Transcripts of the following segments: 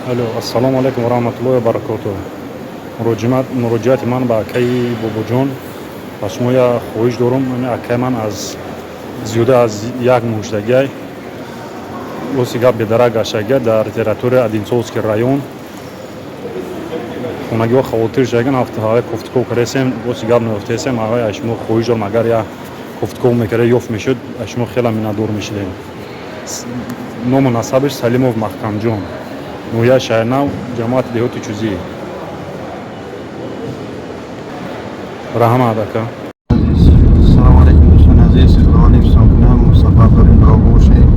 Алло, ассалому алайкум ва раҳматуллоҳи ва баракотуҳ. Муроҷиати ман ба акаи Бобоҷон, ба шумо як хоҳиш дорум. Акаи ман аз зиёда аз як моҳ шудагиай, рости гап, бедарак гаштагиай дар территорияи Одинцовский район. Хонагиҳо хавотир шудагиан, ҳафтаҳои кофтуков кардесем, рости гап, наёфтесем. Ағай, аз шумо хоҳиш дорам, агар як кофтуков мекарда, ёфт мешуд, аз шумо хеле миннатдор мешудем. Ному насабаш Салимов Маҳкамҷон, ноҳияи Шаҳринав, ҷамоати деҳоти Чузӣ. Раҳмат, ака. Салому алайкум, дӯстони азиз. Худованд ҳифзтон кунам, сафар дорем, дуогӯ бошед.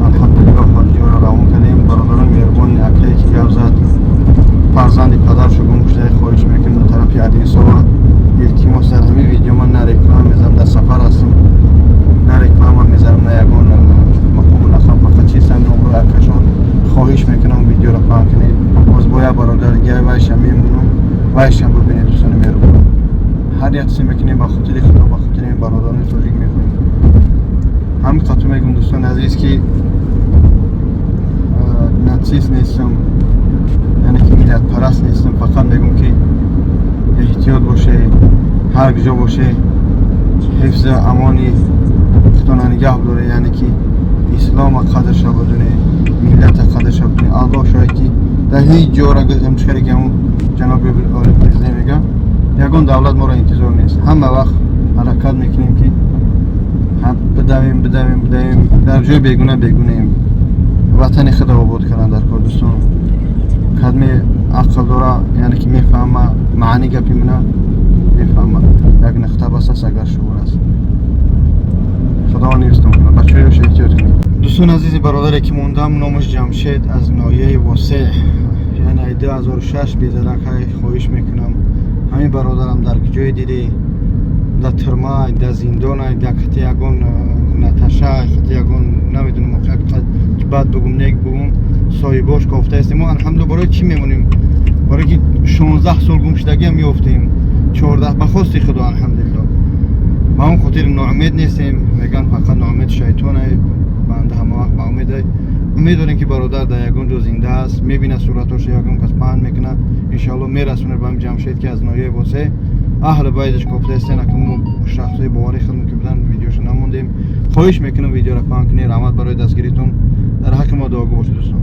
Алҳамдулиллоҳ, хориҷиёро равон кардем. Бародарони меҳрубон, акае ки гап зад, фарзанди падаршо гум шуда, хоҳиш мекунем дар тарафи Одинцова. Илтимос, дар ҳамин видео ман на реклама мезанам, дар сафар ҳастам, на реклама мезанам, на ягон мақому лақаб, фақат чиз ҳамин обрӯи акашон. Хоҳиш мекунам, видеоро паҳн кунед. Боз бо як бародар дигаи вайшам мемонам, вайшам бубинед. Дӯстони меҳрубон, ҳар як чизе мекунем, ба хотири Худо, ба хотири ин бародарони тоҷик мекунем. Ҳамин қату мегӯм, дӯстони азиз, ки нацист нестам, яъне ки миллатпараст нестам. Фақат мегӯм, ки эҳтиёт боше, ҳар куҷо боше, ҳифзи амони худона нигаҳ доре, яъне ки ислома қадрша бидоне, миллата қадрша бидоне. Аллоҳ шоҳид, ки дар ҳеҷ ҷора ҳамчункаре ки ҳамун ҷаноби оли президент мегӯяд, ягон давлат моро интизор нест. Ҳама вақт ҳаракат мекунем, ки бидавем, бидавем, бидавем, дар ҷои бегуна бегунаем, ватани худро обод кардан дар кор. Дӯстон, кадме ақл дора, яъне ки мефаҳма маъни гапи мина, мефаҳма. Як нуқта бас аст, агар шуур аст. Худованд ҳифзтон кунад, бачаҳоёш эҳтиёт кунед. Дӯстони азизи, бародаре ки мондам, номаш Ҷамшед, аз ноҳияи Восеъ, яъне 2006 бедарак. Хоҳиш мекунам, ҳамин бародарам дар ҷое дидӣ, дар тюрьма, дар зиндон, дар хати ягон Наташа, хати ягон, намедонам, бад бугум, нек бугум, соҳибош кофтаистем. Мо, алҳамдулилла, барои чӣ мемонем? Барои ки 16 сол гум шудагиам ёфтем, 14, ба хости Худо, алҳамдулилло. Ба он хотир ноумед нестем. Мегӯянд, фақат ноумед шайтоне, банда ҳама вақт ба умеде. Умед дорем, ки бародар дар ягон ҷо зинда аст, мебинад суратҳошо, ягон кас паҳн мекунад, иншоалло мерасонад ба ҳам. Ҷамшед, ки аз ноҳияи Восеъ, аҳли байдаш кофтаистен. Ака, мо шахсои боварӣ худм ки будан, видеошо намондем. Хоҳиш мекунам, видеоро паҳн кунед. Раҳмат барои дастгиритон. Дар ҳаққи мо дуогӯ бошед, дӯстон.